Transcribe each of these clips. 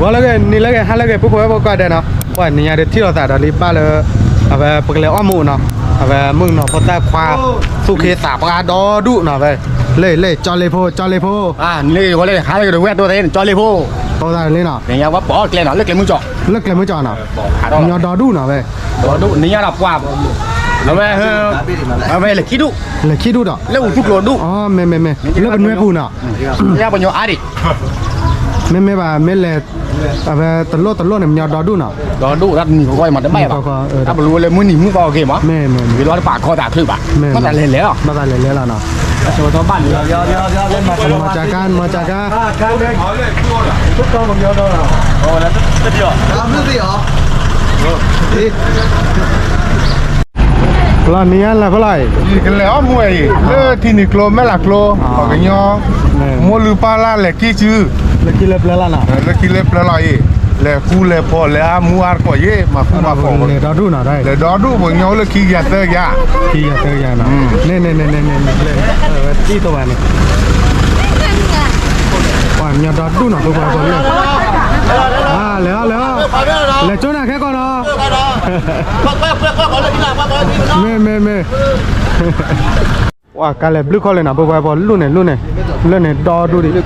ဂီၤလၢဂ့ၤ နံၤလၢဂ့ၤ ဟါလၢဂ့ၤ ပုၢ်ဖိဝဲၢ်ဖိကိးဂၤဒဲးနီၤ, ပှၤနံၤညါဒုးထံၣ်လိာ်သးဒီးလံဘၣ်လၢ အဝဲပကလဲၤအီၣ်မူးနီၤ, အဝဲမုၣ်ကနီၤဖိသၣ်ခွါ သူၣ်ခ့သးပှၢ်ဒီဒူၣ်နီၤ, ဝဲ လၢလၢ ကၠီလ့ဖိ ကၠီလ့ဖိ, နံၤလၢဂ့ၤ ဂီၤလၢဂ့ၤ ဟါလၢဂ့ၤ ဒီးဝဲၢ်တိသ့ ကၠီလ့ဖိ, တိသးလံနီၤ, နံၤညါဝဲပအီၣ်ကျဲနီၤ လၢကျဲမုၢ်ကၠီ, လၢကျဲမုၢ်ကၠီနီၤ, ညီဒီဒူၣ်နီၤ ဝဲ ဒီဒူၣ် နံၤညါဒီးပှၤ အဝဲ အဝဲလဲၤခံဒူၣ်, လဲၤခံဒူၣ်ဒီး လၢအူသူကျိၤဒူၣ်, မ့မ့မ့ လၢပနွဲပူၤနီၤ, ပှၤညီအါဒံး, မ့မ့ဘၣ် မ့ၢ်လဲၤ အဝဲတလိၣ်တလိၣ်န့ၣ် ပညီဒီဒူၣ်နီၤ, ဒီဒူၣ် တၢ်တနံၤဃီဃီအံၤမးတဘၣ်ဘၣ်, တၢ်ပလူဝဲလၢမုၢ်နံၤမုၢ်သီအဂ့ၤမး, မ့ၢ်လီၤတပာ်ခီသးချုးဘၣ်, ဘၣ်သးလဲၤလဲၤလီၤ, ဘၣ်သးလဲၤလဲၤလီၤနီၤ, မၤကကါ မၤကကါ လီၤနံၤညါလၢ်ဖဲလီၤအံၤ, ယကလဲၤအီၣ်မူးဝဲအံၤ လၢထံနံၤကျိ မဲၢ်လးကျိ, ပှၤကညီ မိၢ်လုၢ်ပၢ်လၢ်လဲၤကံၣ်စု, လၢခံလၢပျၢၤလီၤနီၤ, လၢခံလၢပျၢၤလီၤအံၤ, လဲၤဃူလဲၤဖိး လဲၤအါမူးအါတကိးယ့ၣ် မၤဃူမၤဖိး, လဲၤဒီဒူၣ်နီၤ, လဲၤဒီဒူၣ် ပှၤကညီအိၣ်လၢခံကယၤသၢကယၤ, ခံကယၤသၢကယၤနီၤ, န့ၣ်န့ၣ်န့ၣ်န့ၣ်န့ၣ် တံၢ်တဝဲန့ၣ် ပှၤညီဒီဒူၣ်နီၤ ပှၤပှၤပှၤလၢ, လဲၤအီၤလဲၤအီၤ, လဲၤကၠိနၤခဲကီးနီၤ, မ့ၢ်မ့ၢ်မ့ၢ်, ပှၤကါလဲၤဘျုးခီၣ်လၢနီၤ ပှၤပှၤပှၤလၢန့ၣ်လၢန့ၣ်, လၢန့ၣ်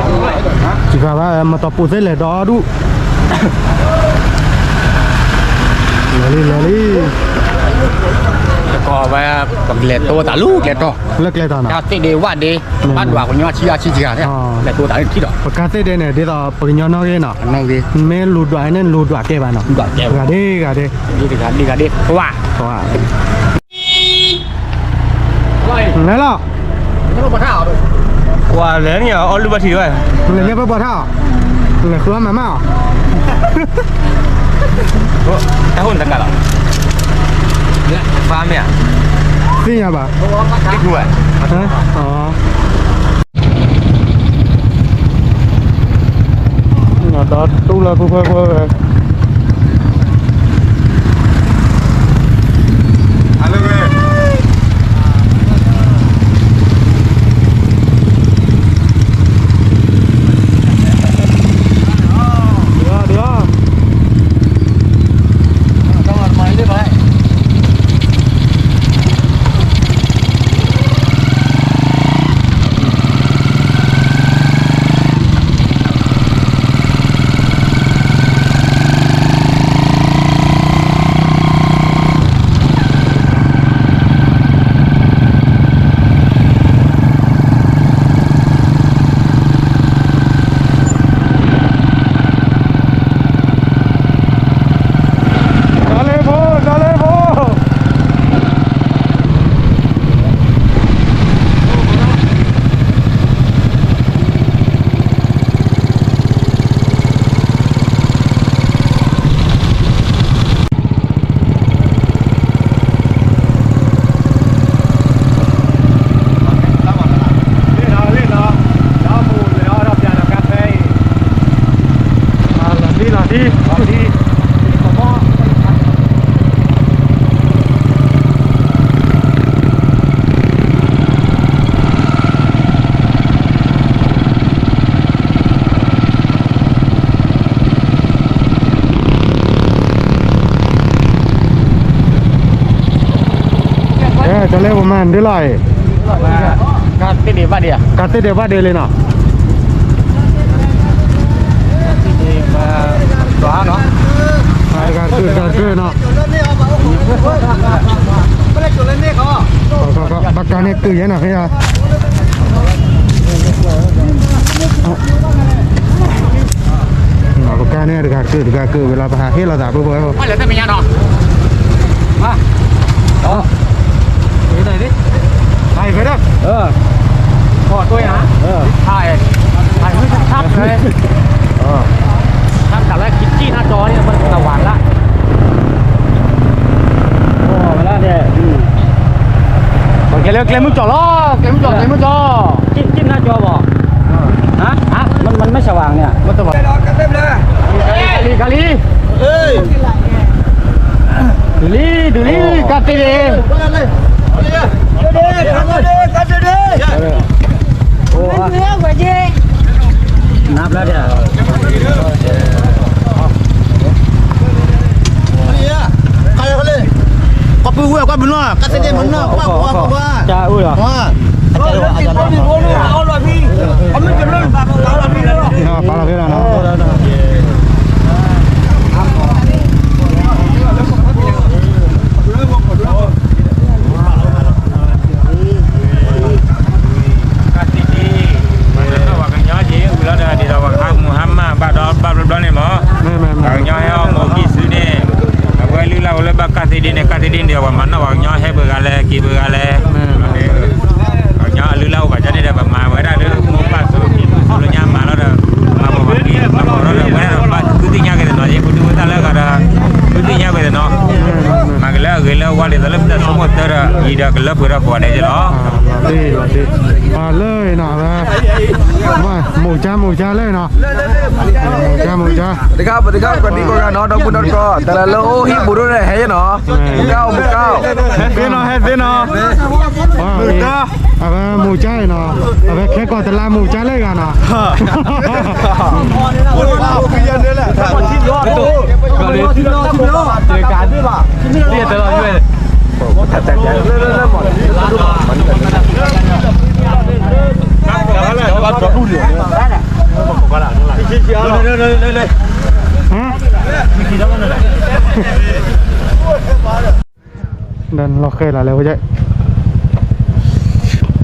ဒီဒူၣ်ဒံး, စှၤဘၣ် မၤတီၤပူၤသ့လဲၤဒီဒူၣ်, လဲၤလံလဲၤလံ, တကီၢ်ဝဲ ပကလဲၤတိၤသးလၢကျဲတီၤ, လၢကျဲတီၤနီၤ, ကါသ့ၣ်ဒ့ဝၣ်ဒ့, ဘၣ်ဒွးပှၤကညီဆံးအါဆံးစှၤ, လဲၤတိၤသးလၢထံဒီး, ပကါသ့ၣ်ဒ့န့ၣ် ဒ်သိးပှၤကညီနီၣ်ဂ့ၤနီၤ, မ့ၢ်လူၤဒွးန့ၣ်လူၤဒွးကဲဘၣ်နီၤ, ဂၤဒ့ဂၤဒ့, ဂၤဒ့ဂၤဒ့, ပှၤ လဲၤလီၤ, ကွၢ်လဲၤန့ၣ်အီၣ်လုၢ်ဘၣ်ထံးဝဲ, လဲၤညါပၢပှၤထါအီၤ, လဲၤဃုအီၣ်မၤမၢ်အီၤ, တၢ်ဟိၣ်နတကးလီၤ, ဖါမ့ၢ်ဧါ, သ့ၣ်ညါဘၣ်, ဒီတူၢ်လၢဖိခွဲခွဲဝဲ ကၠီလ့ပမၤဒ်လီၤအံၤ, ကါသ့ၣ်ဒ့ဘၣ်ဒ့ဧါ, ကါသ့ၣ်ဒ့ဘၣ်ဒ့လံနီၤ, တဂၤကုၢ်တဂၤကုၢ်နီၤ, ဘၣ်ကါန့ၣ်ကုၢ်ယဲနီၤဖဲ, ပကါန့ၣ်တဂၤကုၢ်တဂၤကုၢ်ဝဲလီၤ ပဟးဟ့ၣ်လီၤသးဖိဖိ, လၢကျဲမုၢ်ကၠီလီၤ ကျဲမုၢ်ကၠီ, မ့ၢ်စဝၤန့ၣ်, လံ လံ တုၤလံ ကါတ့ၢ် နဘျါဒၣ် တၢ်အုၣ်လီၤ ပာ်လီၤဖဲလီၤနီၤ ကသ့ဒ့ ပှၤကညီက့ၤ ဝံၤလီၤဒီး ဒ်သိးပှၤခါမူဟါမၢ် ဘၣ်ဒီဘၣ်ဘျီဘျီန့ၣ်မး ပှၤကညီဟဲအီၣ်မူကံၢ်စုန့ၣ် အဝဲလုၢ်လၢ်ဝဲလၢဘၣ်ကသ့ဒ့န့ၣ် ကသ့ဒ့န့ၣ်ဒီး ပှၤမၤနီၣ်ပှၤကညီဟဲပှဲၤဂၤလဲၣ် က့ၤပှဲၤဂၤလဲၣ် ပှၤကညီအလုၢ်လၢ်အိၣ်ဘၣ်ကန့ၣ်ဒီး ပမၤဝဲဒၣ်လၢမိၢ်ပၢ်စိၤက့ၤစိၤလၢညါမၤလီၤဒီး မၤပိာ်မၤက့ၤ မၤပိာ်ထီၣ်ဒီး ဝဲဒၣ်ဒီးပှၤသုသ့ၣ်ညါက့ၤတနီၤ ယဲပဒုဝဲသးလၢဂၤဒီး သုသ့ၣ်ညါက့ၤတနီၤ မၤက့ၤလၢအဂ့ၤလၢအဝါဒ်သိးလၢပတၢ်ဆိကမိၣ်တၢ်ဒီး ယံၤဒီးကလၢပှဲၤထီၣ်ကိးဂၤဒဲးက့ၤလီၤ. လၢနီၤ ဝဲ မိၢ်ကါ မိၢ်ကါလၢနီၤ မိၢ်ကါ မိၢ်ကါ တခါပတခါ ကဒံကီၢ်ဂၤနီၤ ဒီပုၢ်ဒီတကီၢ် တၢ်လၢအိၣ်ဟံၣ်ပူၤဒိၣ်န့ၣ် ဟဲယဲနီၤ မိၢ်ကါ မိၢ်ကါ ဟဲသ့နီၤ ဟဲသ့နီၤ မိၢ်ကါ အဝဲမိၢ်ကါနီၤ အဝဲခဲကီၢ်တလါမိၢ်ကါလၢဂၤနီၤ ဒီးလီၤဃဲလီၤလၢဝဲ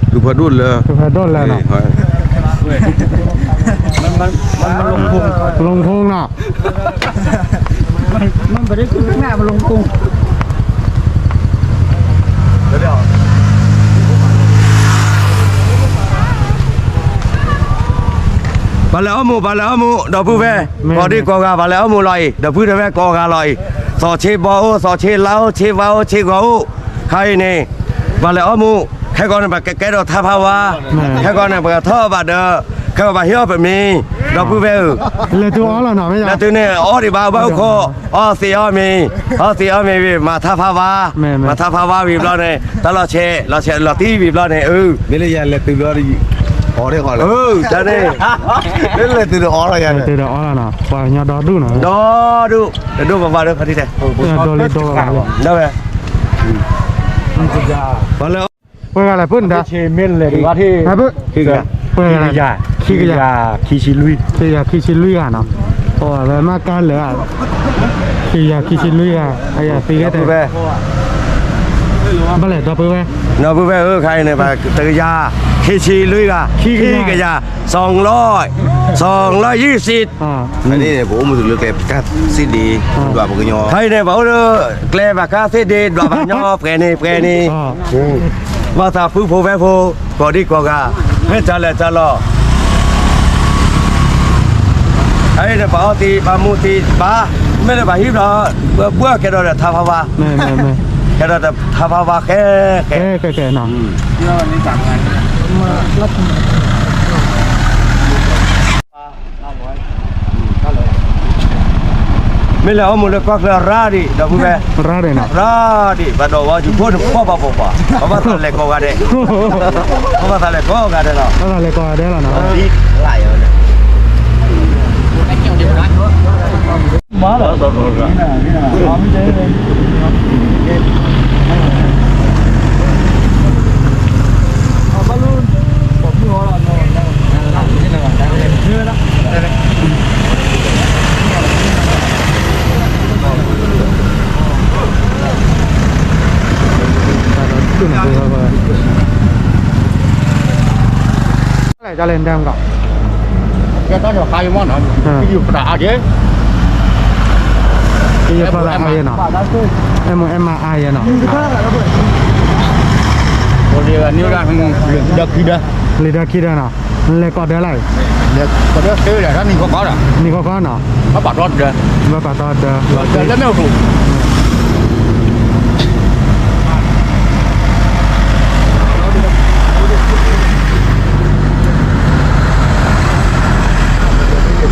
ဒုးဖးဒိၣ်လၢ ဒုးဖးဒိၣ်လၢနီၤ လီၤဖူနီၤ ပှၤလဲၤအီၣ်မူး ပှၤလဲၤအီၣ်မူး ဒီပုၢ်ဝဲၢ် ကိးဒံကိးဂၤ ပှၤလဲၤအီၣ်မူးလီၤအံၤ ဒီပုၢ်ဒီဝဲၢ်ကိးဂၤလီၤအံၤ သီးဆ့ဘီအိၣ် သီးဆ့လါအိၣ် ဆ့ဝါအိၣ် ဆ့ဂီၤအိၣ် ခါအံၤန့ၣ် ပှၤလဲၤအီၣ်မူး ခဲကီန့ၣ် ပကကဲထီၣ်ထါဖးဝါ ခဲကီန့ၣ် ပကထီၣ်ဘၣ်ဒီး ခဲကီဘၣ်ဟ့ၣ်အီၣ်ပမံၤ ဒီပုၢ်ဝဲၢ်ဧၢ လဲၤတုၤအီၣ်လီၤနီၤ လဲၤတုၤန့ၣ် အီၣ်ဒံးဘၣ် ဘၣ်အိၣ်ခိး အီၣ်သံးအီၣ်မံၤ အီၣ်သံးအီၣ်မံၤဝံၤ မၤထါဖးဝါ မၤထါဖးဝါဝံၤဘျီန့ၣ် တၢ်လီၤဆဲး လီၤဆဲးလီၤတံၢ်ဝံၤဘျီန့ၣ် အၢ မ့ၢ်လၢယၤလဲၤတုၤဘျီ အီၣ်ဒံးဃီလၢ တၢ်န့ၣ် မ့ၢ်လဲၤတုၤဒီးအီၣ်လီၤယၤ တုၤဒီးအီၣ်လီၤနီၤ ပှၤကညီဒီဒူၣ်နီၤ ဒီဒူၣ် တဒိၣ်ပှၤဘၣ်ဒီး ဖါတံၢ်တဲ ဒီလံဒီဘၣ်လံ ဒီဝဲ ပှၤလဲၤ ပှဲၤဂၤလဲၣ်ဖုၣ်နဒါ မ့ၢ်လဲၤတဂၤထံၣ် ပှဲၤဂၤ ခံကယၤ ခံကယၤ ခံဆံလွံၢ် ခံကယၤခံဆံလွံၢ်ဂၤနီၤ အဝဲမ့ၢ်ကါလၢာ် ခံကယၤခံဆံလွံၢ်ဂၤ အယၤသံဂ့ၤတဲ ဘၣ်လဲၣ်ဒီပုၢ်ဝဲၢ် ဒီပုၢ်ဝဲၢ်ဧၢ ခါအံၤန့ၣ် ပှၤတကယၤ ခံဆံလွံၢ်ဂၤ ခံကယၤ ခံကယၤ သွင်ร้อย သွင်ร้อยยี่สิบ န့ၣ် ပအိၣ်မုာ်လၢကျဲပကါသ့ၣ်ဒ့ ဒွးပကညီ ခါအံၤန့ၣ် ပအိၣ်လၢကျဲပကါသ့ၣ်ဒ့ ဒွးပှၤကညီ ပှဲၤန့ၣ် ပှဲၤန့ၣ် ဘၣ်သးဖုဖိဝဲၢ်ဖိ ကိးဒံကိးဂၤ မ့ၢ်တၢ်လဲၤတၢ်လီၤ အအံၤန့ၣ် ပှၤအီၣ်သံး ပှၤမူသံး ပှၤ မ့ၢ်လၢပှၤဟံၣ်ဘျီ ပှၤကဲထီၣ်ဒီးထါဖးဝါ ကဲထီၣ်ဒီးထါဖးဝါဃဲ ဃဲ ဃဲ ဃဲ နီၤ မ့ၢ်လဲၤအီၣ်မူးလၢကီၢ်ချၢရၣ်ဒံး ဒီပုၢ်ဝဲၢ် ရၣ်ဒံးနီၤ ရၣ်ဒံး ပှၤဒီးဝဲယူၤဖိတဖီၣ်ဘၣ်ပှၤပှၤ ပဘၣ်သးလဲၤကိးဂၤဒဲး ပဘၣ်သးလဲၤကိးဂၤဒဲးလီၤ ပဘၣ်သးလဲၤကိးဂၤဒဲးလီၤနီၤ မၤလီၤ လဲၣ် ကလဲၣ် နတဲမကီး ကဲတၢ်ညီခါယမီၢ်နီၤ ကယူၤပတၢ်အါက့ ကယူၤပတၢ်အါယဲနီၤ အဲၣ်မူအဲၣ်မါအါယဲနီၤ လံာ်ဒီးခံဒၢ လံာ်ဒီးခံဒၢနီၤ လဲၤကိးဒၢလၢ လဲၤကိးဒၢသ့ဝဲဒၣ် တၢ်နံၤခီခီနီၤ နံၤခီခီနီၤ ဘၣ်ပာ်ထီၣ်ဒၢ ဘၣ်ပ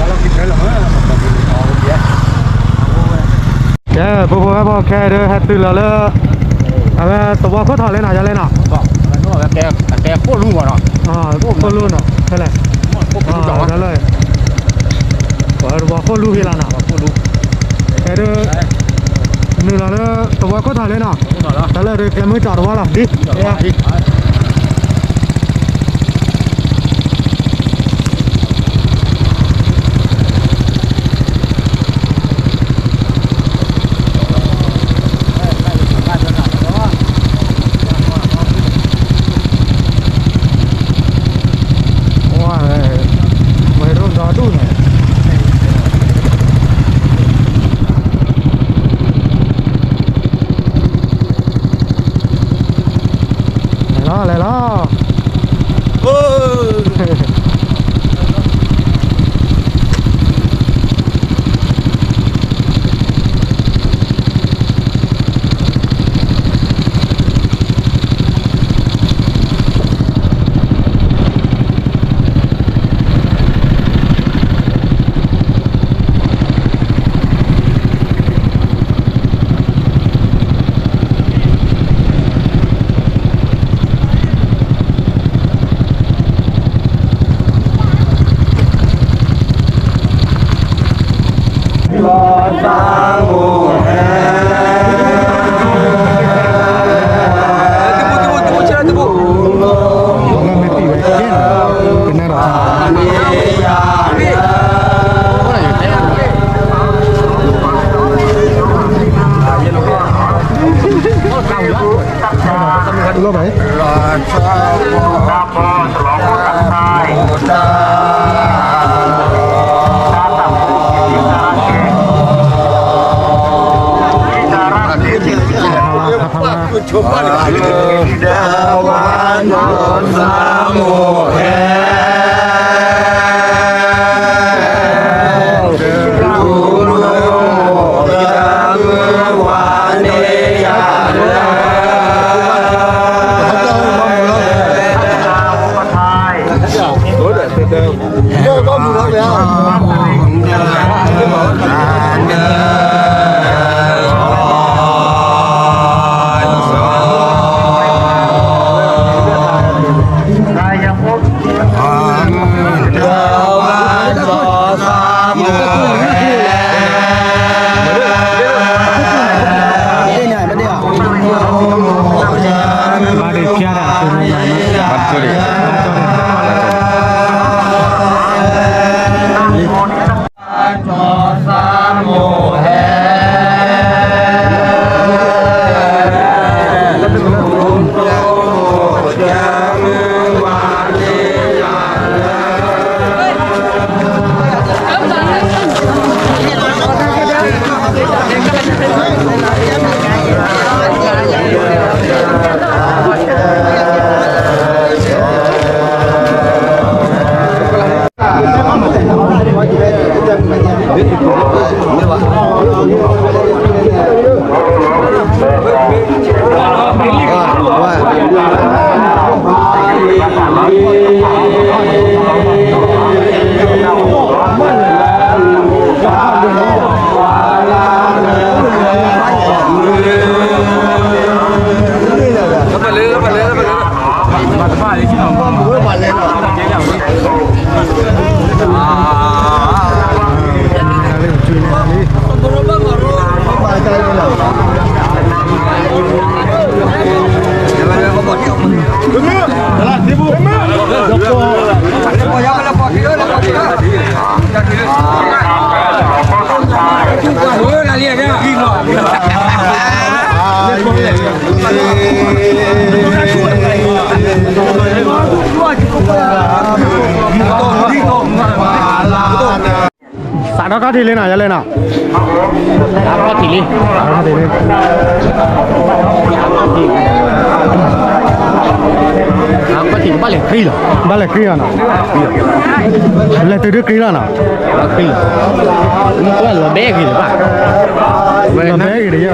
ာ်ထီၣ်ဒၢ လၢမ့ၢ်အိၣ် ကဲ ဖိဖိဝဲဖိခဲဒၢဟဲတုၤလီၤလၢ အဝဲသဝီခိၣ်ထီၣ်လဲၣ်နီၤ ယလဲၣ်နီၤ တဲခိၣ်လူမးနီၤ ခိၣ်လူနီၤ ဖဲလဲၣ် တၢ်လၢ ဖိလူၤဟ့ၣ်လီၤနီၤ, အဲၣ်ဒိး နုာ်လီၤလၢသဝီခိၣ်ထီၣ်လံနီၤ, တၢ်လၢဒုးကျဲမုၢ်ကၠီတဝီလီၤ, ဒ် ဝဲ ဝဲရိၣ်ဒီဒူၣ်န့ၣ် လဲၤလီၤ လဲၤလီၤ. လီၤဘၣ် သးထီၣ်ခီၣ်ထံးလံနီၤ, ယလဲၣ်နီၤ, သးထီၣ်ခီၣ်ထံးလံ, သးထီၣ်ခီၣ်ထံးလံ, ခီၣ်ထံးဘၣ်လဲၤဃံလီၤ, ဘၣ်လဲၤဃံလီၤနီၤ, လဲၤတုၤဒုဃံလီၤနီၤ, ဃံလီၤ, လီၤဘဲဂ့ၤလၢၤဘၣ်, လီၤဘဲဂ့ၤတယဲၢ်ဘၣ်, အီ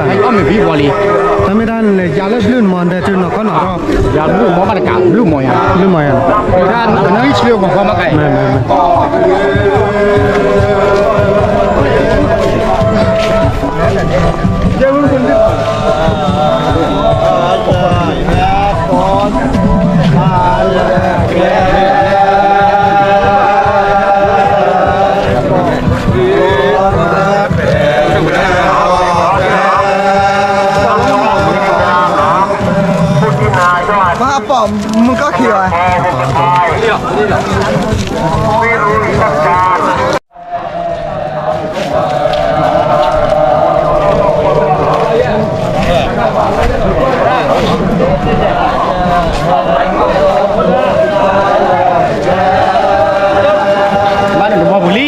ၣ်မ့ၢ်ဘံဝီလံ, တၢ်မ့ၢ်တၢ်လဲၤယၤလၢဘျုးနမီၤ ဒဲးတုၤနီၤခီနီၤထီၣ် ယၤဘျုးမီၤဘၣ်တကး ဘျုးမီၤယၤ, တၢ်နၢ်အံၣ်ဆှၢမီၤဃီမးကဲ, မ့ၢ် ဘၣ်န့ၣ် ကဘီပူၤလံ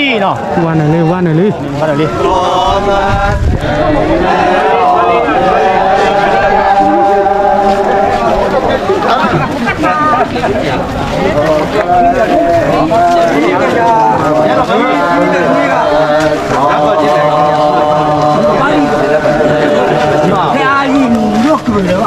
နီၤ, ဝါန့ၣ်လံ ဝါန့ၣ်လံ ဘၣ်န့ၣ်လံ.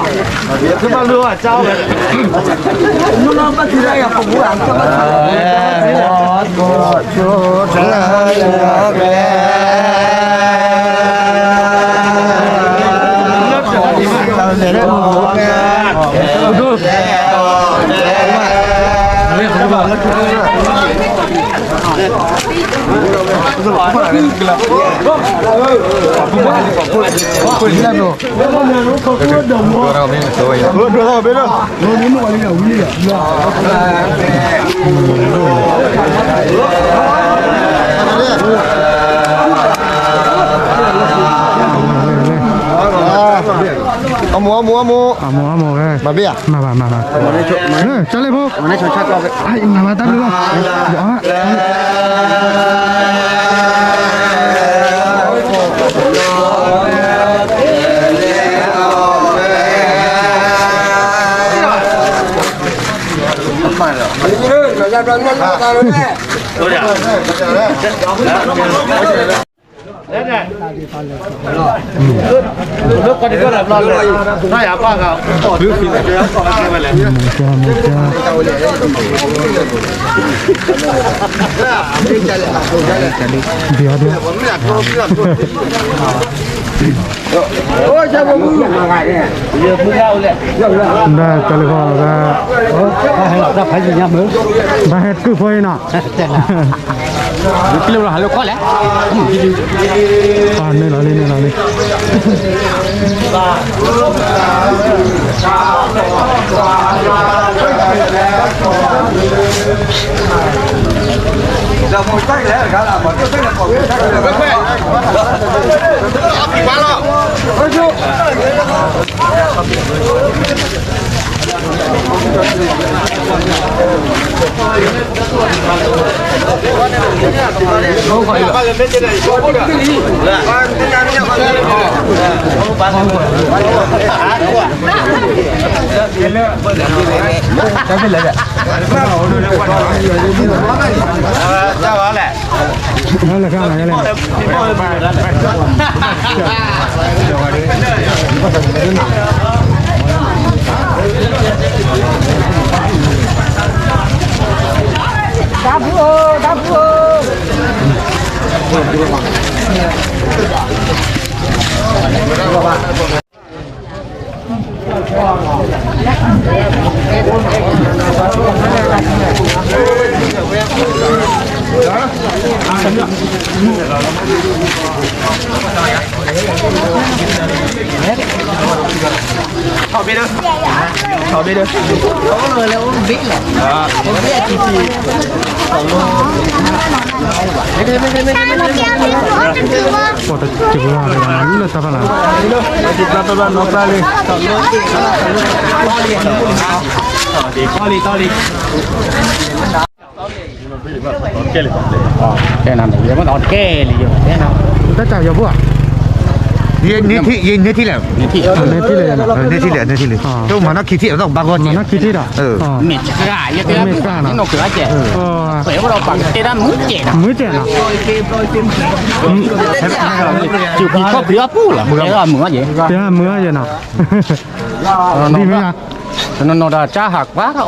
အမိၢ် အမိၢ် အမိၢ် အမိၢ် အမိၢ် မၤဘၣ် မၤဘၣ် ကၢ်လ့ဖိ မၤဘၣ်တၢ်ဘျုးဘၣ် ဒ်တၢ်လၢဃီလီၤ ဘၣ်ဟဲကုၢ်ဖိအံၤနီၤ ပျိလီၤဟးလၢခီလဲၣ် န့ၣ်လီၤလံ န့ၣ်လီၤလံ တၢ်ဘျုးအိၣ် တၢ်ဘျုးအိၣ် ထီၣ်ဘ့ၣ်ဒၢ ထီၣ်ဘ့ၣ်ဒၢ ပီၣ်တစူၤဝါလၢတၢ်ဖးလၢ် တၢ်ကၢ်ယီၤဘိၣ်ဧါ န့ၢ်ထံၣ်လဲၣ် န့ၢ်ထံၣ်လဲၣ် တမၤနီၣ်ခံထံၣ် ဘၣ်ဂီၢ်ထံၣ် မၤနီၣ်ခံထံၣ်ဒီး မ့ၢ်ကၢ်နီၤ မ့ၢ်ကၢ်နီၤ မုၢ်စဲးနီၤ စူၤဖံးခီၣ်ဖံးအပူၤလီၤ တဲမုၢ်အီၤယဲ တဲမုၢ်အီၤယဲနီၤ ဒ်မ့ၢ်ဧါ နီၢ်နီၢ်ဒီး ကၢ်ဟးကွၢ်အီၤဒီးအီၤဒီး တၢ်ပကဟ့ၣ်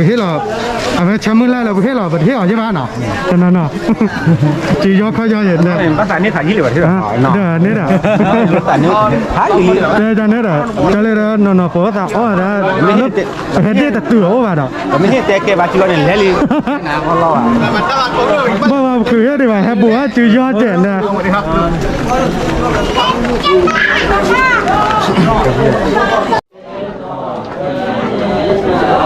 လီၤ အဝဲဆၢမုၢ်လၢ်လၢပဟ့ၣ်လီၤ ပတဟ့ၣ်အီၤယဲဘၣ်နီၤ တနီၤနီၤ စံယီခီယီယဲ ဘၣ်သးန့ၢ်ခးယံၣ်လံဘၣ် ဒ်န့ၣ်ဒီး တဲဒ်န့ၣ်ဒီး တၢ်လၢဒီးနီၢ်နီၢ်ပိာ်သးအီၣ်ဒီး ပဟဲဒ့ၣ်တတုၤအအိၣ်ဘၣ်ဒီး ပမ့ၢ်ဟ့ၣ်တဲကဲဘၣ်စံလီၤန့ၣ်လဲၤလံ ဘၣ်ဘၣ်ပခုၣ်ဟ့ၣ်ဒံးဘၣ် ဟဲဘူးဟဲတုၤယီကဲးလၢ Thank you.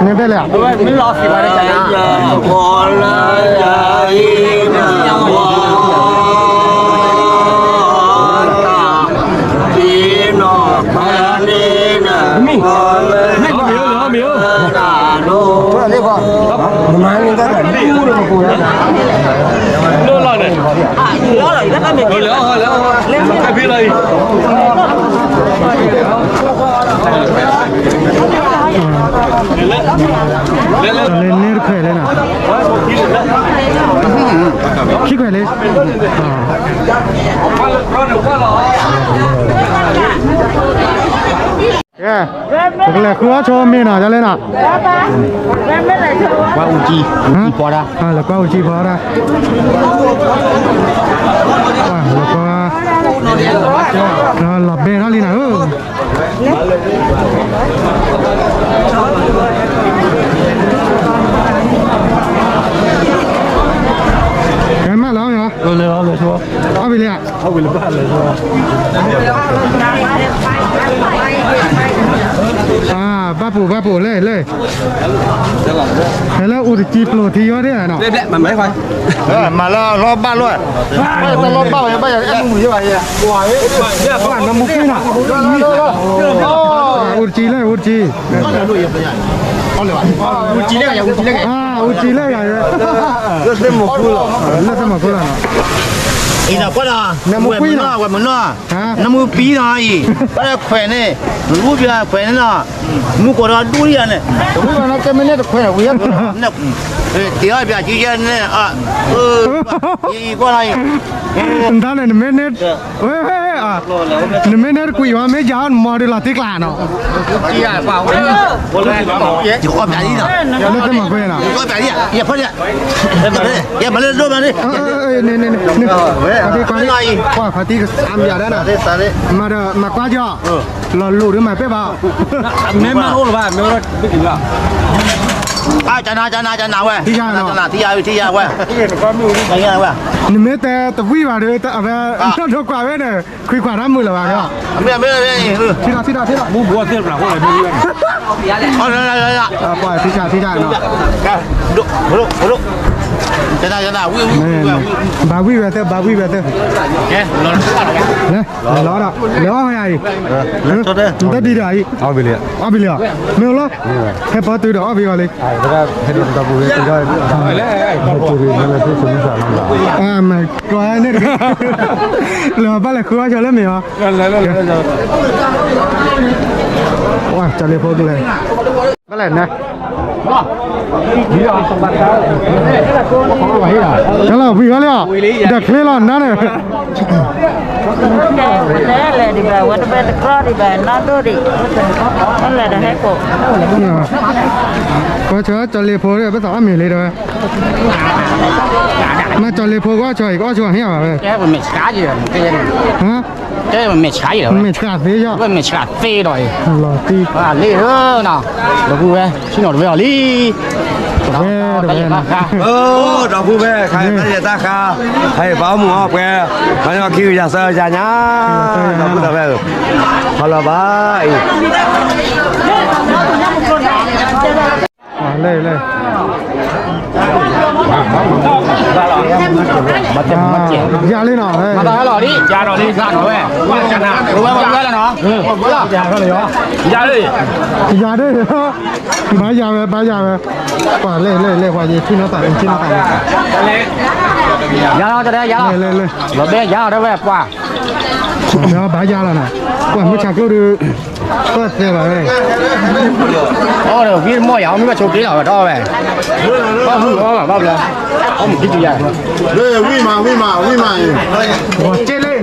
နဘဲလဲၣ် လဲၤန့ၢ်တခွဲးလဲၣ်နၤ, ခံခွဲးလံ, ကဲ, ပကလဲၤဃုအီၣ်ဆိမ့ၤနီၤ ဒ်လဲၣ်နီၤ, ကွၢ်အူကၠံ, အူကၠံဖီတၢ်, လဲၤကွၢ်အူကၠံဖီတၢ်, လဲၤကွၢ်, လီၤဘဲထီၣ်လံနၤဧၢ ကဲမးလီၤ, အီၣ်ဝံၤလံဧါ, ဘၣ်ပူၤဘၣ်ပူၤလဲၣ်လဲၣ်, ဟဲလၢအူတကံပျိာ်ထံယီၤဒၣ်နီၤ, မၤလၢလီၤဘၣ်လီၤ, လီၤဘၣ်ဝဲဘၣ်ယၤ, နမူကွံာ်နီၤ, အူတကံလဲၣ် အူတကံ အူကၠံလဲၣ်ဂၤ, လၢသ့ၣ်မီၤခိလီၤ, လၢသ့ၣ်မီၤခိလီၤနီၤ, နမူကွံာ်နီၤ, ဝဲမုၢ်နီၤ, နမူပံနီၤအံၤ, ဘၣ်ခွဲးန့ၣ်, လူပျၢခွဲးန့ၣ်နီၤ, မူကိးဒီးဒူၣ်ယၤန့ၣ်, ဝံၤဘၣ်နီၤ ကဲမ့ၢ်န့ၣ်တခွဲးဝံၤ, တ့အီၣ်ပျၢ်ကံယဲန့ၣ်, အံၤကွၢ်နီၤအံၤ, နတၢ်န့ၣ် နမ့ၢ်န့ၣ်, ဝဲ, နမ့ၢ်န့ၣ်တကွံာ်ဝဲ မ့ၢ်ယၤအီၣ်နမီၤဒုးလီၤတံၢ်ကျါနီၤ, ယအီၣ်ပျၢ်လံနီၤ, လၢသ့ၣ်မီၤခိနီၤ, ယအီၣ်ပျၢ်လံ, ယဖီၣ်လံ, ယမၤလၢဒိၣ်မးန့ၣ်, ကွၢ်ခီတံၢ်, မၤဒီးမၤကွၢ်ကီ, လီၤလိၤဒုးမၤပဲၢ်ဘၣ်, မ့ၢ်မၤအိၣ်လၢၤဘၣ်, မ့ၢ်အိၣ်လၢၤဘၣ်, ကနၤကနၤကနၤဝဲ, ထံယၤဝဲ, နမ့ၢ်တဲတဝံၣ်ဘၣ်ဒီး အဝဲဒိးကွၢ်ဝဲန့ၣ် ခွံခွါတၢ်မုာ်လၢၤဘၣ်, ထံထီၣ်ထံထီၣ်ထံထီၣ်, ပှၤထံထီၣ်ထံထီၣ်နီၤ, ဘၣ်ဝံၣ်ဝဲသၢ ဘၣ်ဝံၣ်ဝဲသၢ, လဲၤလီၤဒီး လဲၤအီၣ်ဝဲယၤအံၤ, နတဒံးဒီးအံၤ, အီၣ်ဘံလံ, မ့ၢ်လီၤ, ဟဲပီတုၤဒီးအီၣ်ဘံဂီၤလံ, မ့ၢ်ကီန့ၣ်တဂ့ၤ, လၢဘၣ်လဲၤဃုအီၣ်ဆိလၢမ့ၢ်အီၤ, ကၠီၤလ့ဖိကလဲၤ, ဘၣ်လဲၣ်နၤ, ကလီၤဝံၤဝဲလံ, ဒီးချ့လီၤနၤန့ၣ်, လဲၤဒံးဘၣ် ဝဲတဘဲတကြၢးဒံးဘၣ် နီၢ်ဒိၣ်ဒံး, လဲၤဒီးဟဲကိး, ကီၢ်ဆၢကၠီၤလ့ဖိ ပသးအီၣ်မ့ၤလံဒီးဝဲ, မ့ၢ်ကၠီၤလ့ဖိကအီၣ်ဆိအံၤ ကအီၣ်ဆိအီၤန့ၣ်ဘၣ်ဝဲ, ဟါ, မဲာ်ဆှးသ့ယီၤ, လီၤတံၢ်, လီၤဝဲ, ဆံၣ်နီၤတဝဲအီၤလံ, တဝဲတဝဲ, ဒီပုၢ်ဝဲၢ် ခါအံၤဘၣ်ယဲၢ်တၢ်ဃါ, ခါအံၤပှၤအိၣ်မူအီၣ်ပှဲၤ, ပှၤန့ၣ်ခံကယၤသၢကယၤညါ, ဒီပုၢ်ဝဲၢ်, ဟီလီၤဘၣ်အံၤ လဲၤလဲၤ, ယၤလံနီၤ, ယၤလံ, ယၤလံ, ယၤလံ, ဘါယၤဝဲ ဘါယၤဝဲ, ပှၤလဲၤလဲၤလဲၤ ပှၤယထံၣ်နီၢ်သး ထံၣ်နီၢ်သး, ယၤလီၤတဒဲယၤလီၤ, လဲၤလဲၤလဲၤ, လီၤဘဲယၤလီၤတဝဲပှၤ, ဘါယၤလီၤနီၤ, ပှၤမုၢ်ဆါကျိၣ်ဒုး, ပၢ်သဲဘၣ်ဝဲ, အီၣ်ဒီးဝံၣ်တမီၢ်ယၤ အီၣ်မ့ၢ်ဘၣ်ဆိးက့လီၤဝဲဒီးဝဲ, ဘၣ်မုၢ်အီၣ်ဘၣ်ဘၣ်ဘျီ, အီၣ်မ့ၢ်ဒ်တယၤ, ဝံၣ်မး ဝံၣ်မး ဝံၣ်မးအံၤ, ဂီၤက့လၢ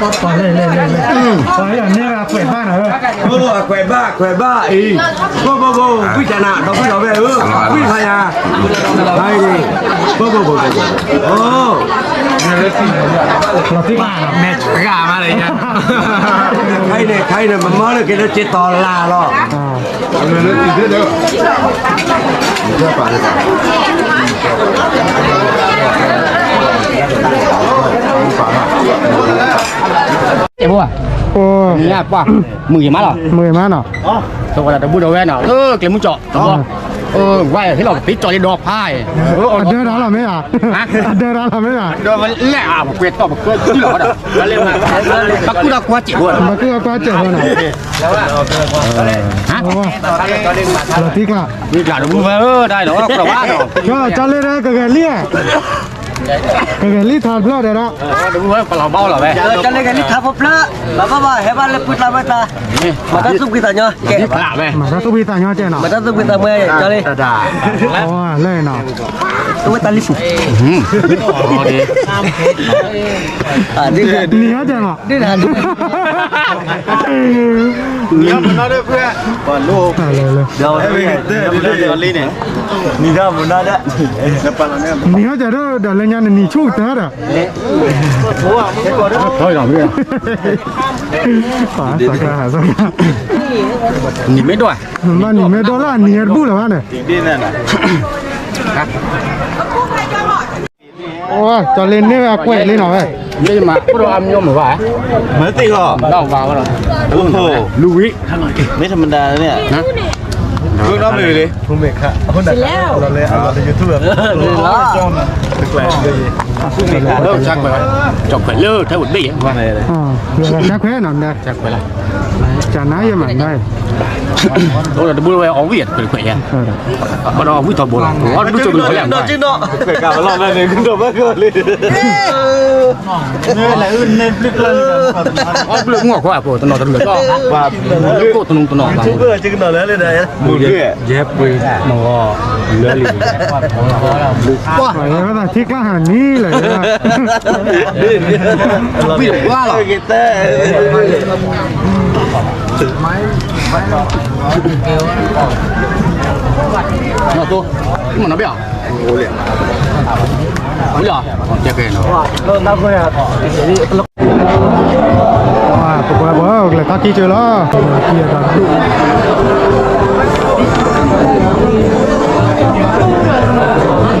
ပှၤလဲၤလဲၤလဲၤလဲၤ, ပှၤလဲၤန့ၢ်အကွဲးဘၣ်နၤ, အကွဲးဘၣ် အကွဲးဘၣ်အံၤ, ဘိဘိဘိ ဝံၣ်တၢ်နၤ ဒီပုၢ်ဒီဝဲၢ်ဧၢ, ဝံၣ်ဖးယၤ, ဘိဘိဘိဘိ, အိ, လီၤတံၢ်ဘၣ်နၤ မဲာ်ဂၤမးလၢညါ, ခဲအံၤန့ၣ် ခဲအံၤန့ၣ် မမၢလၢက့ၤလၢက့ၤတီၤလၢ်လီၤ. ကဲဘိ, မုာ်ဂ့ၤမးလီၤ, မုာ်ဂ့ၤမးနီၤ, တဘူၣ်ဒီးဝဲနီၤ, ကျဲမုၢ်ကၠီၣ်, ဝဲဟ့ၣ်လီၤကပ့ၤကၠီၣ်လံဒီးဖး, အဒၢတၢ်လီၤမ့ၢ်ဧါ, အဒၢတၢ်လီၤမ့ၢ်ဧါ, ဒီးဝဲလဲၣ်အပှဲၤတီၢ်ပကၢလီၤဒီး, ဘၣ်ကူၣ်ဒီးကွၢ်စဲးဘိ, ဘၣ်ကူၣ်ဒီးကွၢ်စဲးဘိနီၤ, လီၤတံၢ်ကျါ, တံၢ်ကျါတဘူၣ်ဝဲဧၢ, တၢ်လီၤကီၢ်ဘၣ်နီၤ, ကၠီလ့ဒီးကဂဲၤလံ, ကဂဲၤလံထါတဘျီဒီး, တဘူၣ်ဝဲပလီၤဘၣ်လီၤဝဲ, ကၠီလ့ဂဲၤလံထါဖိဖျၢၣ်, ဘၣ်ဘၣ်ဘၣ် ဟဲဘၣ်လၢပှၤတၢ်ဝဲတၢ်, မၤတၢ်သူၣ်ဖှံသးညီ, မၤတၢ်သူၣ်ဖှံသးညီကဲနီၤ, မၤတၢ်သူၣ်ဖှံသးညီ, ကၠီလ့, လၢနီၤ, တဝဲတၢ်လံပူၤ, နံၤဟီကဲနီၤ, နံၤဟီကဲဒီး ဒီးလၢညါနနံၤဆူၣ်ကတၢၢ်ဒီး, နံၤမ့ၢ်ဒိၣ်, ဘၣ်နံၤမ့ၢ်ဒိၣ်လၢအနံၤဟဲတဘူၣ်လၢၤဘၣ်န့ၣ်, ကၠီလ့န့ၢ်ဝဲအကွဲးလံနီၤဝဲ, မ့ၢ်မၤအိၣ်ဒီးအမျိုးမဘၣ်, မၤသ့ၣ်လီၤ, လူဝံၤ, မ့ၢ်ထမတၤန့ၣ်, ဂုၢ်နီတမံၤလံ, ကၠီခွဲးလၢထဲဝဲဒၣ်, ကၠီခွဲးနီၤ, ကၠီနါယမၤနါ, အိၣ်ဒီးတဘူၣ်ဝဲအီၣ်ဝံၣ်အတခွဲးခွဲးယဲ, ဒီးဝံၣ်ထီဘိလီၤ, အီၣ်တဘူၣ်ဆိကမိၣ်ဖဲလဲၣ်, အီၣ်ဘျုးမုၢ်အခွါအဖိ တနီၤတမုာ်လီၤ, ကိၣ်တနူတနီၤ, ယဲပှ့ၤမဂီၤလၢလံ, ထံကျါဟးနံၤလၢ, ဘံၣ်ပှၢ်လီၤ, နီၢ်သိ, မ့ၢ်နီၢ်ဘ့ၣ်ဧါ, အိၣ်လီၤ, တဲဖဲနီၤ, ပကွၢ်ပှၤကလဲၤတၢ်ခံကၢလီၤ, ကံ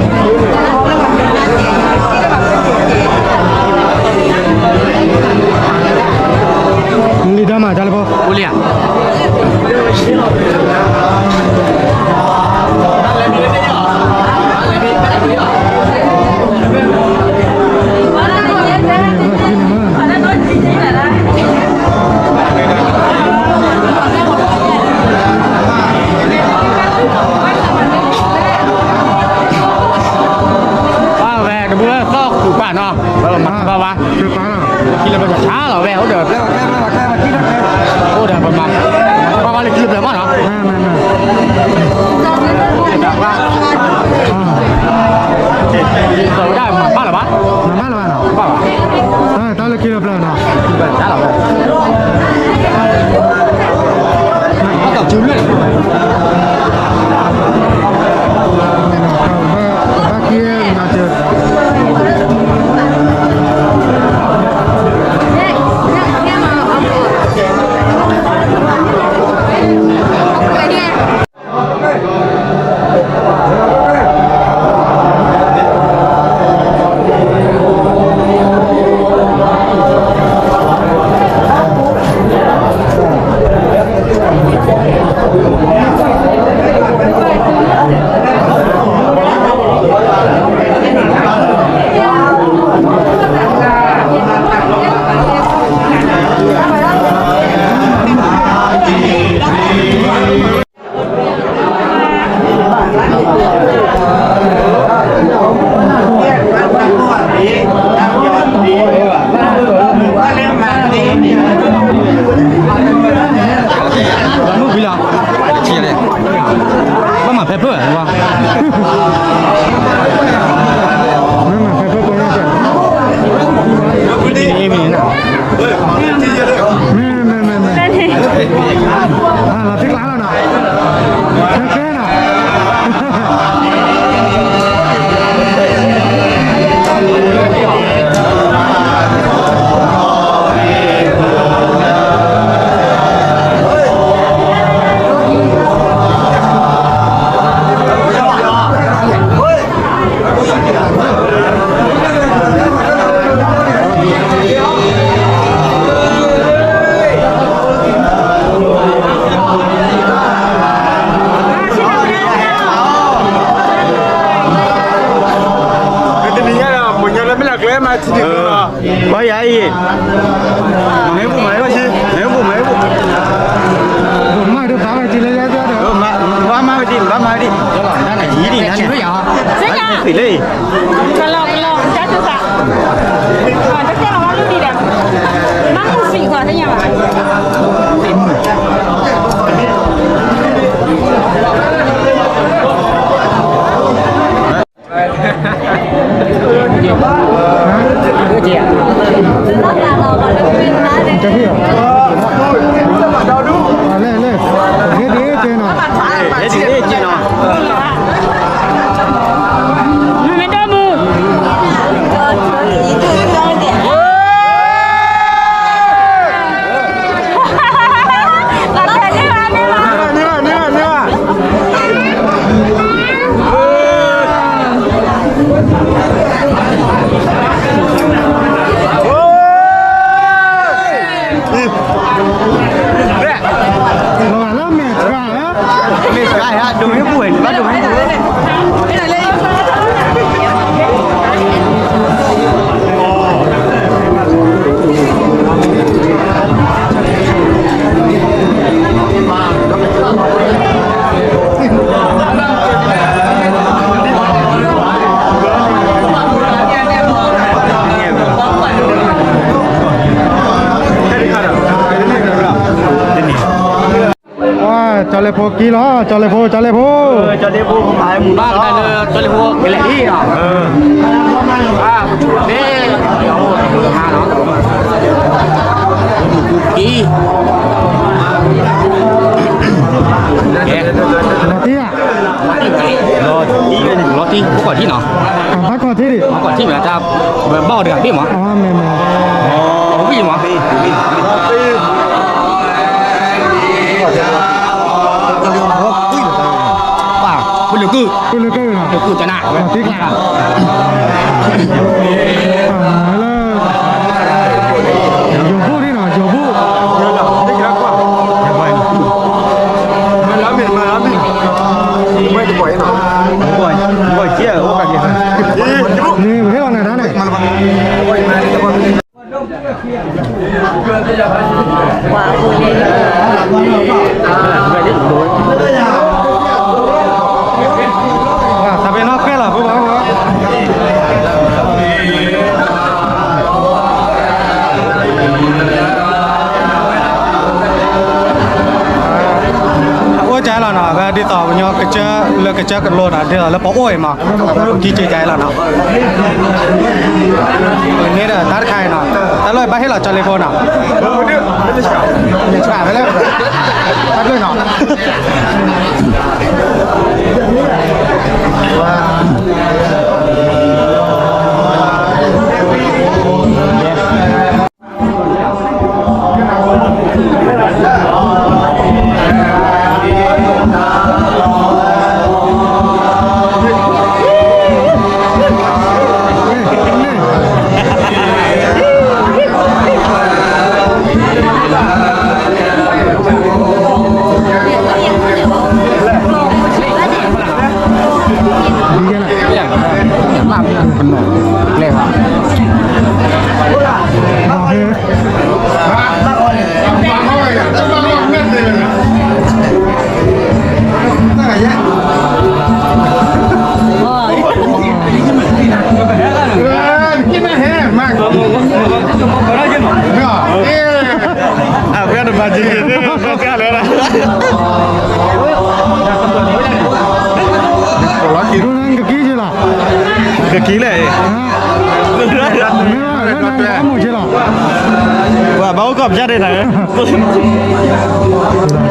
အတၢ်ဒူၣ် လံဒၣ်မး တၢ်လၢဖိ အိၣ်လံဧါ, ပၢ်ဝဲတဘူၣ်ဝဲသီၣ်ဃုာ်ပၢ်နီၤ, ဘၣ်ဘၣ်, ခံလၢပျၢၤဆါလီၤဝဲ အိၣ်ဒီး, အိၣ်ဒီးပမၤ, ပၢ်ဘၣ်လၢခံလၢပျၢၤမးနီၤ, ဝဲဒၣ်မၤဘၣ်လၢၤဘၣ်, မၤဘၣ်လၢၤဘၣ်နီၤ, ဘၣ်ဘၣ်, တၢ်လၢခံလၢပျၢၤနီၤ, ဆါလီၤဝဲ ဘၣ်က့ၤ, ဘၣ်မၤဖဲဖၢၣ်ဝဲ, မ့ၢ်မၤဖဲဖၢၣ်ပှဲၤန့ၣ်, မ့ၢ်မ့ၢ်မ့ၢ်, လီၤတံၢ်ကျါလီၤနီၤ, ခဲခဲနီၤ. တနံၤညါဒီး ပှၤညီလၢမ့ၢ်လၢကျဲမၤထံဒံးလီၤ, ဘၣ်ယၤအံၤ, မၤဟဲပူၤ မၤဟဲပူၤ, မၤဟဲပူၤ မၤဟဲပူၤ, မၤဒ်ဘၣ်ဝဲက့ၤလၢယဲၢ်ဒီး, ဘၣ်မၤဝဲဒံး ဘၣ်မၤဝဲဒံး, ယံၤဒံးနၤန့ၣ်, သ့လၢအံၤ, ကလီကလီ တၢ်တသး, တၢ်ကဲလီၤဝဲလူဒံးဒီး, မၤမုၢ်စံးကွၢ်သ့ၣ်ညါဘၣ်. ကၠီၤလဲၣ်ဖိကံလီၤ, ကၠီၤလဲၣ်ဖိ, ကၠီၤလဲၣ်ဖိ, ကၠီၤလဲၣ်ဖိ, ကၠီၤလဲၣ်ဖိကလဲၣ်လံ, ကံ, လီၤတံၢ်, လီၤတံၢ်, ဘၣ်ကီၢ်ထံဒံး, ဘၣ်ကီၢ်ထံဒံး, ဘၣ်ကီၢ်ထံမ့ၢ်တၢ်, ဘၣ်အီၤတဂၤဘ့ၣ်မး, ဝံၣ်မး, ပှၤ, ပလၢကုၢ်, ပလၢကုၢ်, ပလၢကုၢ်တနၢ်, လီၤတံၢ်ကျါ, လၢ ယိၤဘူၣ်န့ၣ်နီၤ, ယိၤဘူၣ်, န့ၣ် ပဟဲလီၤနၤဒါန့ၣ် သးပ့ၤနီၣ်ဃဲလီၤ ဖိဘၣ်, အအိၣ်ကလီၤနီၤ, ဒ်သိးပညီကစၢၢ်လၢကစၢၢ်ကလိနီၤ, ဒ်သိးလၢပအိၣ်အံၤမး, ပကံစ့ကလီၤနီၤ, န့ၣ်ဒီးတၢ်တခါအံၤနီၤ, တၢ်လီၢ်ဘၣ်ဟ့ၣ်လီၤကၠီၤလ့ဖိနီၤ, မ့ၢ်ဆှၢဖဲလဲၣ်, တၢ်ဘျုးနီၤ. ကက့ၤလၢ ကက့ၤလဲၣ်, ဘၣ်အိၣ်ကီၢ်ပျၢ်ဒၣ်တၢ်